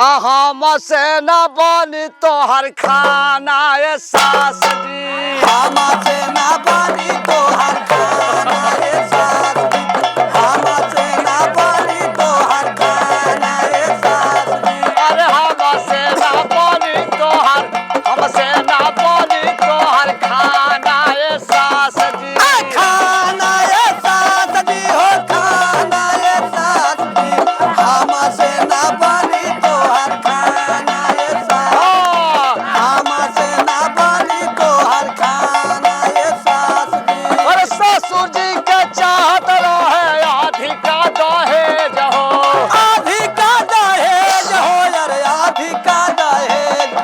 हम से न बनी तोहर खाना ए सास जी। हम से ना बनी तोहर खाना ए सास जी। हम से ना बनी तोहर खाना ए सास जी। अरे हम से न बनी तोहर, हम से न बनी तोहर खाना ए सास जी। आ खाना ए सास जी हो खाना ए सास जी। हम से ना बनी तोहर खाना ए सास। हाँ, हम से ना बनी तोहर खाना ए सास जी। अरे ससुर जी के चाहत रहे अधिका दहेज हो। आधी का दहेज हो अरे आधी का दहेज,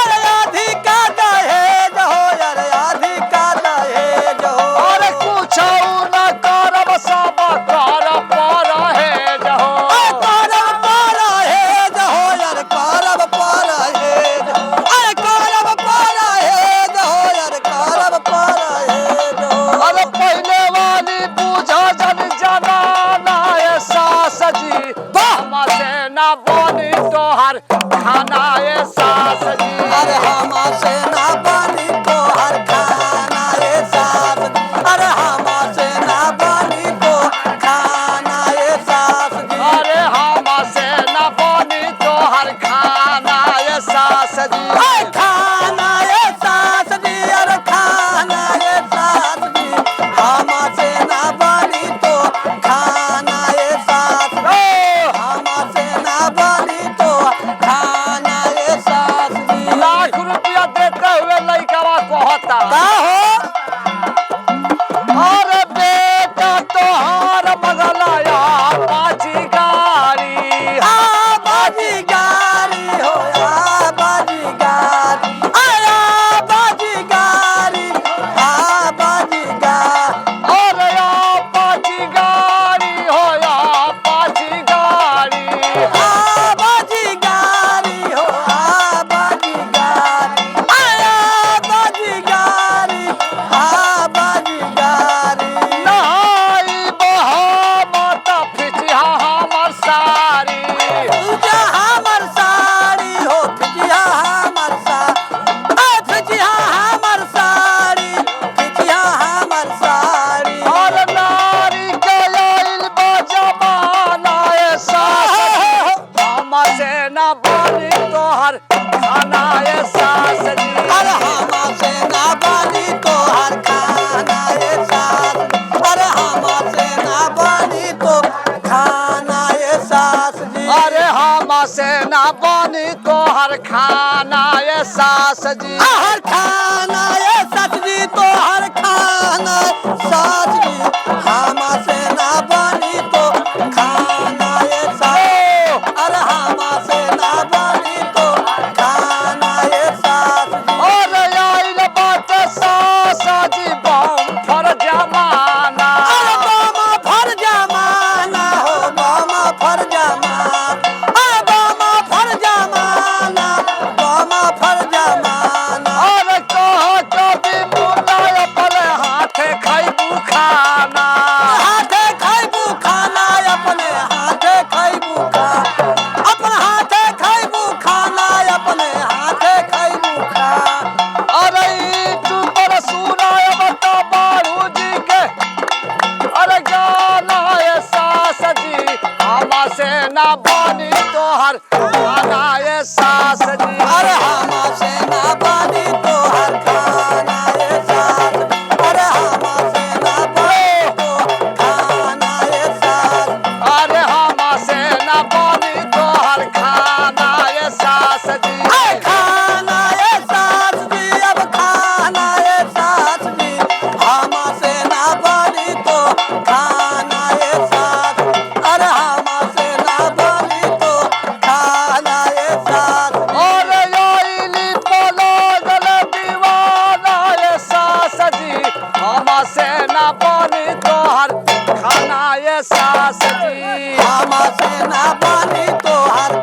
अरे आधी का दहेज हो अरे आधी का दहेज हो। अरे कुछ न करब सब कर परहेज हो। अरे करब परहेज हो अरे करब परहेज, अरे करब परहेज हो अरे करब परहेज हो। अरे पहले वाली बूझा जन जनाना ए सास जी। हम से न बनी तोहर खाना ए सास जी। अरे हम से ना बनी तोहर खाना ए सास। अरे हम से ना बनी तो खाना ए सास जी। अरे हम से न बनी तोहर खाना ए सास जी। अरे खाना ए सास जी, अरे खाना ए सास जी। हम से ना बनी तो खाना ए सास जी। ओ, हम से ना बनी तो खाना ए सास जी। लाख रुपया देते हुए लइकवा कहता, का हो? अरे बेटा तोहार बगलाया पाची गाड़ी। आ बाजी गारी हो आ बाजी गारी, अरे आ बाजी गारी, आ बाजी गारी। अरे आ पाची गाड़ी हो आ पाची गाड़ी। आ बाजी गारी हो आ बाजी गारी, अरे आ बाजी गारी, आ बाजी गारी। नहाई बहा माता फिचिहा हमर सारी। पूजा हमर साड़ी हो फिजिया हमर साड़ी, आ फिजिया हमर साड़ी, फिजिया हमर साड़ी। और नारी के आइल बा जमाना ए सास। हम से न बनी तोहर खाना ए सास जी। अरे हम से ना बनी तोहर खाना ए सास। अरे हम से ना बनी तो खाना ए सास जी। अरे हम से न बनी तोहर खाना ए सास जी। हर खाना ए सास जी तोहर खाना सास जी। हम से ना बनी तो खाना ए सास। अरे हम से ना बनी तो खाना ए सास जी। और आइल बात सास जी बम फर जमाना। अरे बामा फर जमाना हो बामा फर जमाना, अरे बामा फर जमाना, बामा फर जमाना। और कह कभी मुन्ना अपने हाथे खैबू खाना। हाथे खैबू खाना अपने हाथे खैबू खाना, अपने हाथे खैबू खाना अपने हाथे खैबू खाना। अरे तू पर सुनाय बता बारू जी के अरे गाना ए सास जी। हम से ना बनी तोहर खाना ए सास जी। अरे हम से ना बनी तोहर खाना ए सास। अरे हम से ना बनी तो खाना ए सास। अरे हम से ना बनी तोहर खाना ए सास जी। अरे खाना ए सास जी, अब खाना ए सास जी। हम से ना बनी तो खाना ए सास। अरे हम से ना बनी तो खाना ए सास। और आइली पलगल दीवाना ए सास जी। हम से ना बनी तोहर खाना ए सास जी। हम से ना बनी तोहर